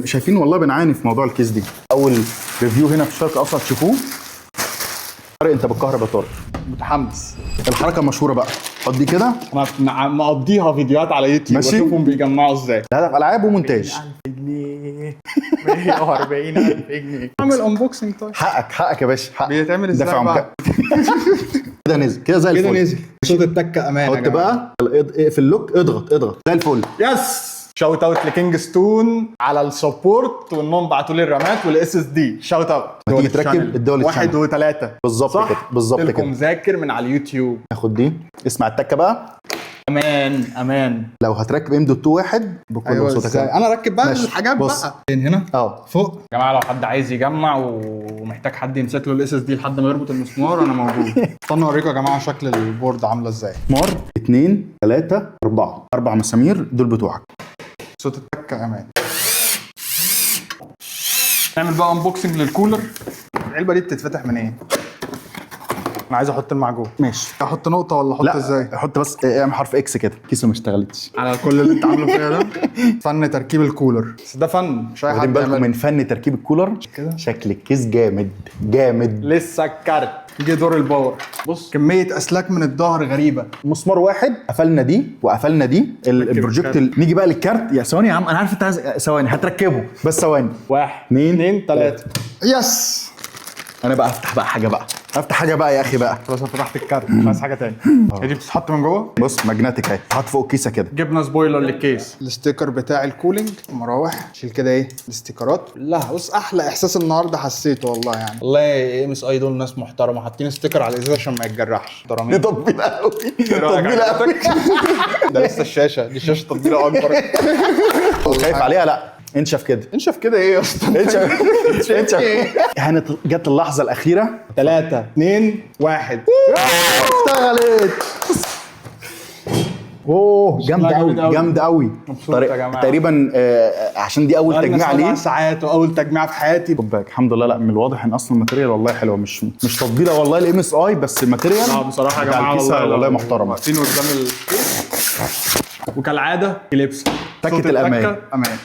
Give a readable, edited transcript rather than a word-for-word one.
شايفين والله بنعاني في موضوع ال case دي. اول review هنا في الشرق الاوسط تشوفوه. طارق، انت بالكهرباء يا طارق. متحمس. الحركة المشهورة بقى، حط دي كده. انا مقضيها فيديوهات على يوتيوب. ماشي. اشوفهم بيجمعوا ازاي. الهدف العاب ومونتاج. جنيه، 140,000 جنيه. اعمل unboxing طيب. حقك حقك يا باشا، حقك. بيتعمل ازاي دافع بقى؟ كده نزل كده زي كده الفل. نزل، صوت التكه امان يا حط جماعة. بقى، اقفل ال lock، اضغط اضغط، زي الفل. yes، shout out لكينج ستون على ال support وانهم بعتوا لي الرامات وال SSD، shout out. ما تيجي تركب الدول واحد channel. وثلاثة. بالظبط صح؟ كده، بالظبط لكم كده. مذاكر من على اليوتيوب. ناخد دي، اسمع التكه بقى. امان امان. لو هتركب M dot 2 واحد بكل ايوه، بساطة ازاي كده. انا اركب بقى ماشي. الحاجات بص. بقى فين؟ هنا؟ اه. فوق. يا جماعه، لو حد عايز يجمع ومحتاج حد يمسك له ال SSD لحد ما يربط المسمار، انا موجود. استنوا اوريكم يا جماعة شكل ال board عامله ازاي. مسمار، اثنين، ثلاثة، أربعة، أربع مسامير دول بتوعك. صوت التكه امان. نعمل بقى unboxing لل cooler. العلبة دي بتتفتح من ايه؟ انا عايز احط المعجون. ماشي. احط نقطة ولا احط لا ازاي؟ حط بس، اعمل حرف X كده، كيسه ما اشتغلتش. على كل اللي انت عامله فيا ده، فن تركيب الكولر، بس ده فن مش اي واخدين حد بالكم يعمله. من فن تركيب الكولر؟ كده. شكل ال case جامد جامد. لسه الكارت، جه دور ال power. بص، كمية اسلاك من الظهر غريبه. مسمار واحد، قفلنا دي وقفلنا دي البروجكت نيجي بقى للكارت. يا ثواني يا عم، انا عارف انت عايز ثواني، هتركبه بس ثواني. واحد، اتنين، اتنين، تلاته، yes. انا بقى افتح بقى حاجة بقى، افتح حاجة بقى يا اخي بقى. خلاص، انا فتحت الكارت، مش عايز حاجة تاني. هي دي بتتحط من جوه؟ بص، magnetic اهي، حط فوق الكيسة كده. جبنا spoiler لل case. ال sticker بتاع ال cooling، مراوح، شيل كده ايه الاستيكرات كلها. بص، احلى احساس النهارده حسيته والله يعني، والله MSI دول ناس محترمه، حاطين sticker على الازاز عشان ما يتجرحش. دي محترمين. تطبيل قوي. رأيك؟ تطبيل قوي. ده لسه الشاشه، دي شاشة تطبيله اكبر. خايف عليها؟ لا، انشف كده. انشف كده ايه يا اسطى؟ انشف انشف. هانت، جت اللحظة الاخيره. 3، 2، 1. اشتغلت. اوه، جامدة شكلها قوي. جامد أوي. جامدة قوي. مبسوط يا جماعة. تقريبا عشان دي اول تجميع ليه. ساعات واول تجميع في حياتي. خد بالك، الحمد لله. لا، من الواضح ان اصلا ال material والله حلوه، مش تطبيله والله ال MSI، بس ال material اه بصراحة يا بتاع جماعه، الكيسة والله والله محترمه. واقفين قدام ال case وكالعادة كليبس. تكة الأمان. امان.